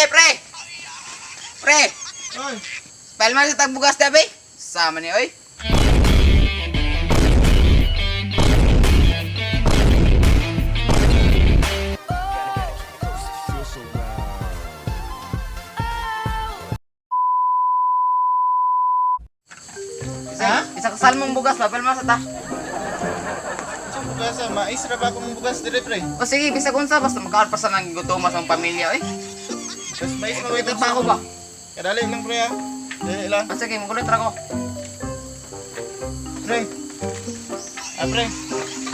Pre, pre! Pre! Oy, Palma sa tagbugas tabi. Sama ni oy. Isa, Ha? isa ka salmong bugas pa, palma sa ta. Saan bugas ah? Mais ra ba akong bugas dire, pre? O sige, bisag unsa basta makaon pa sa nang gutom sa pamilya oy. Tas mais May mawait trabaho ba? Kadali lang, pre, ah. Dali lang. O sige, magulit ra ko. Pre. Ah, pre.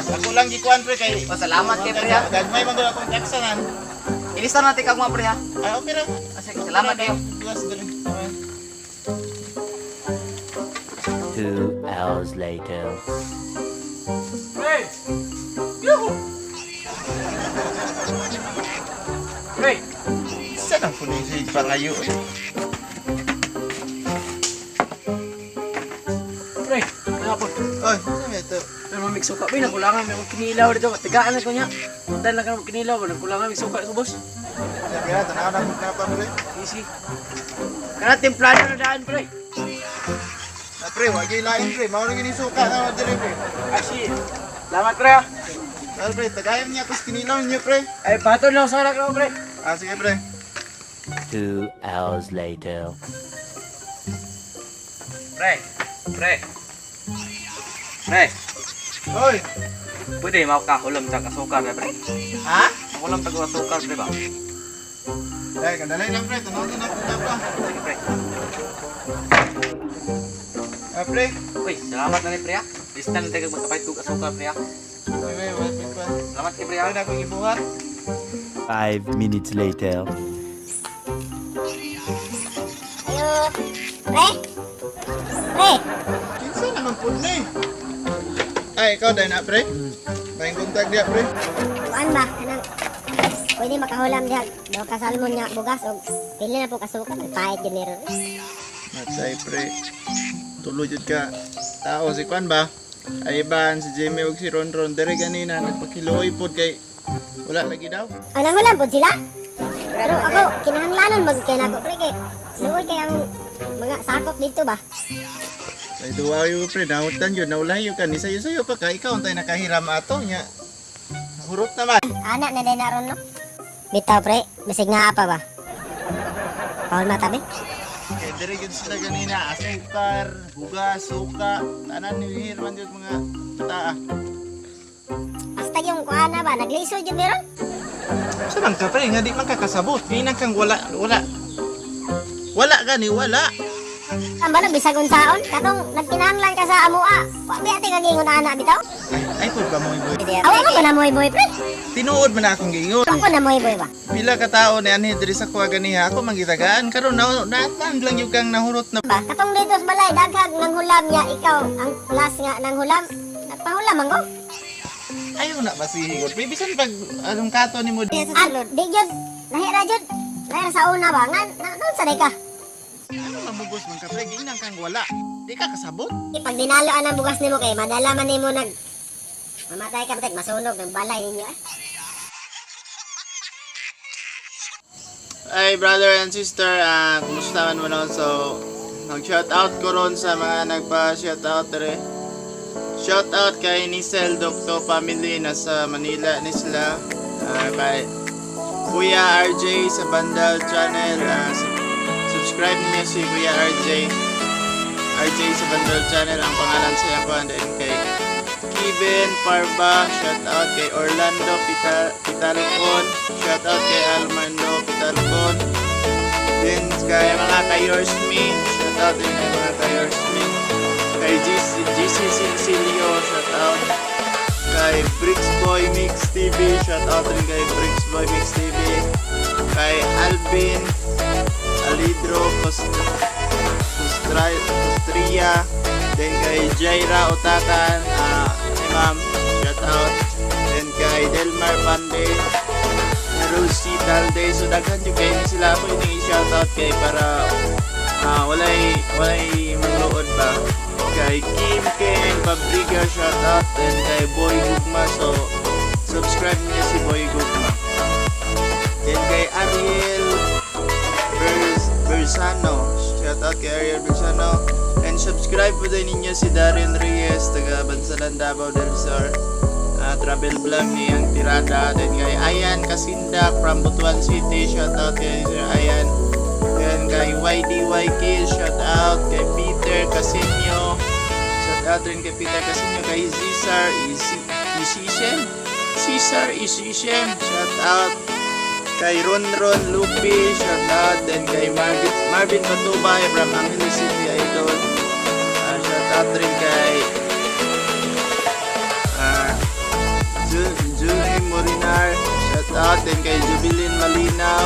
Ako lang gikuan, pre, kay O salamat kay pre ha. Gagmay man gud akong taksanan. Ilista natin kag mga pre ha. Ah, okay ra. O sige, salamat kayo. Bugas dire. Okay. 2 hours later. Pre! Yuhu! Pre! Saan ang punisig pa ngayon, eh? Pre! Ano po? Oy, saan ito? Pero may suka ba? Nagkulangan. May kinilaw dito. Tigaan na ko niya. Puntan lang ka ng kinilaw. Nagkulangan. May suka ko, boss. Sabi na, tanaw na kung napa, pre. Easy. Kana templado na daan, pre. Ah, pre, wag yung lain, pre. Mao na gini suka na dire, pre. Asi. Salamat, pre. Ah. Ah, pre, tagayan niya ako sa kinilaw niyo, pre. Ay, bato na ako sa anak ko, pre. Ah, sige, pre. 2 hours later. Pre, pre. Pre, Oy. pwede makahulam ta kasukar pre. Ha? Makulam ta kasukar pre ba? Eh, kadali lang, pre. Tanaw na kung napa. Sige pre. Ah, pre. Uy, salamat na ni pre ah. Lista na tayo magkapait kog asukar pre ah. Uy, wait, wait, wait, wait. Salamat kay pre Pre, ah. na akong ibuhat. 5 minutes later. Ayo. Pre. Pre. Kinsa naman po ni? Ay, ikaw dahil na, pre. May kontag diya, pre. Kuan ba? Anang pwede makahulam diha. Daw ka salmon nga bugas og pili na po kasuka. Pahit yun meron. Matay, pre. Tuloy jud ka. Tao si Kwan ba? Ay ban si Jimmy ug si Ronron dere ganina nagpakiluoy pod kay wala lagi daw. Ang nanghulam po sila. Pero ako, kinahanglanon mag kay nako pre kay luoy kay ang mga sakop dito ba? Ay duwa yo pre, nahutan yun, naulahi yun ka ni sayo-sayo pa ka ikaw untay nakahiram ato nya. Hurot naman. Ana na din naron no. Bitaw pre, bisig nga pa ba? Paul matabi. Kay dere gyud sila ganina asukar, bugas, suka, tanan ni man jud mga taa. Basta yung kuan na ba, naglisod yun meron? Sa man ka pre nga di man ka kasabot. Kay kang wala wala. Wala gani wala. Ang balog bisag unsaon katong nagkinahanglan ka sa amoa. Wa ba ate kagingon ana bitaw? Ay, ay pud ba mo boy? Awa mo ba na moy boy pre? Tinuod man na akong giingon. Ako na moy boy ba? Pila ka tao ni anhi diri sa kuha ganiha ako mangitagaan karon na naatan lang yung kang nahurot na Ba, katong dito sa balay daghag nang hulam niya ikaw ang last nga nang hulam. Nagpahulam ang ko. Ayaw na masihigod. Pre, bisan pag anong kato nimo Ah, di jud. Lahi ra jud. Lahi ra sa una ba nga na, doon sa day ka. Ano mamugos man ka pre giinang kang wala. Di ka kasabot. Pag dinalo ang bugas nimo kay madala man nimo nag mamatay ka patag masunog ng balay ninyo eh. Ay brother and sister, ah, kumusta man mo no? So, nag-shout out ko ron sa mga nagpa-shout out dire. Shout out kay Nisel Docto family nasa Manila ni sila. Ah, kay Kuya RJ sa Bandal Channel. Ah, subscribe niyo si Kuya RJ. RJ sa Bandal Channel ang pangalan sa iya and then kay Kevin Parba, shout out kay Orlando Pitalcon, shout out kay Almando Pitalcon. Then kay mga kayors me, shout out din kay mga kayors me. Kay GC, GC Sincilio, shout out. Kay Bricks Boy Mix TV, shout out rin kay Bricks Boy Mix TV. Kay Alvin Alidro Costria, then kay Jaira Otakan, ah, hey ma'am, shout out. Then kay Delmar Pande, Rosie Talde, so daghan jud kay ni sila ako ini shout out kay para ah, walay mangluod ba. Kay Kim Ken Pabriga shout out, then kay Boy Gugma, so subscribe niyo si Boy Gugma. Then kay Ariel Shout out kay Ariel Bersano. And subscribe po din ninyo si Darian Reyes, taga Bansalan, Davao del Sur. Travel vlog niyang tirada. Then kay Ayan Kasindak from Butuan City. Shout out kay Sir Ayan. Then kay YDYK, shout out kay Peter Casinio. Shout out rin kay Peter Casinio, kay Cesar Isisem. Cesar Isisem, shout out kay Ron Ron Lupi, shout out then kay Marvin Matubay from Angeles City, Idol. Shout out rin kay Julie Morinar, shout out then kay Jubilin Malinaw,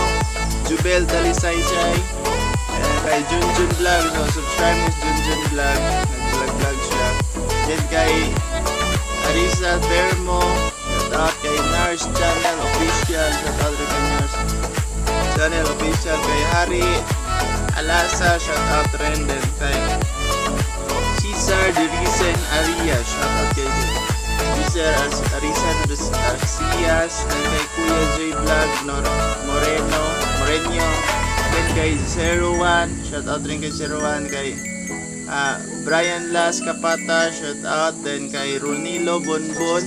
Jubel Talisaysay, kay Junjun Vlog, so subscribe ni Junjun Vlog, nag-vlog vlog siya. Then kay Arisa Bermo, shout out kay Nars Channel Official, shout out rin kay Nars Channel Official, kay Harry Alasa, shout out rin din kay Cesar Dirisen Arias, shout out kay Cesar Arisan Arcias, then kay Kuya J Vlog Nor Moreno, Moreno, then kay 01, shout out rin kay 01, kay Brian Las Kapata, shout out, then kay Ronilo Bonbon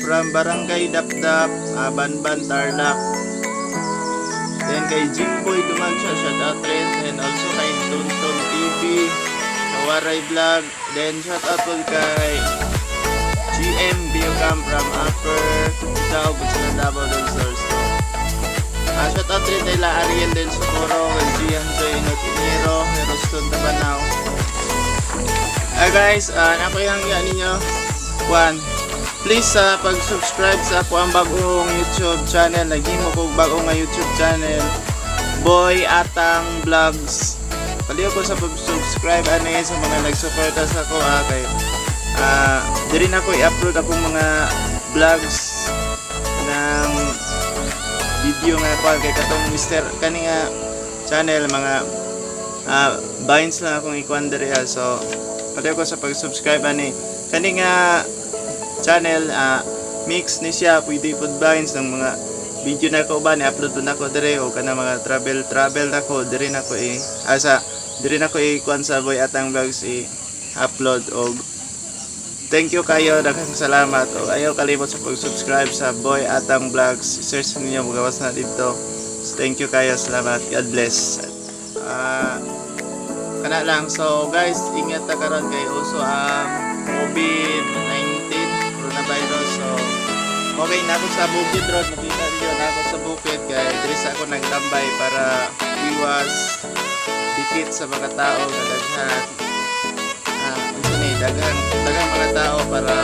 from Barangay Dapdap, Banban, Tarlac. Then kay Jimboy Dumagsya, shout out rin, and also kay Tonton TV, Kawaray Vlog, then shout out po kay GM Biocam from Upper Itaw, Butsalan, Davao del Sur. So, shout out rin kay La Ariel del Socorro, kay Gian Joy Notinero, kay Roston Tabanao. Guys, nako yung ninyo. One, please sa pag-subscribe sa ako ang bagong YouTube channel. Naghimo ko bagong nga YouTube channel. Boy Atang Vlogs. Paliw ko sa pag-subscribe ani sa mga nagsuporta sa ako kay diri na ko i-upload akong mga vlogs ng video nga kuan kay katong Mr. kani nga channel, mga vines lang akong ikuan diri ha. So paliw ko sa pag-subscribe ani kani nga channel, mix ni siya, pwede pud vines ng mga video na ko ba ni upload na ko dire o kana mga travel travel na ko dire na ko i sa dire na ko i kuan sa Boy Atang Vlogs i upload. Og thank you kayo, daghang salamat og ayaw kalimot sa pag-subscribe sa Boy Atang Vlogs. Search ninyo, magawas na dito. So, thank you kayo, salamat, God bless. Kana lang. So guys, ingat ta karon kay uso ang COVID-19 coronavirus. So okay na ako sa bukid ron, makita niyo na ako sa bukid kay diri sa ako nagtambay para iwas dikit sa mga tao nga daghan, unsa ni, daghang daghang mga tao para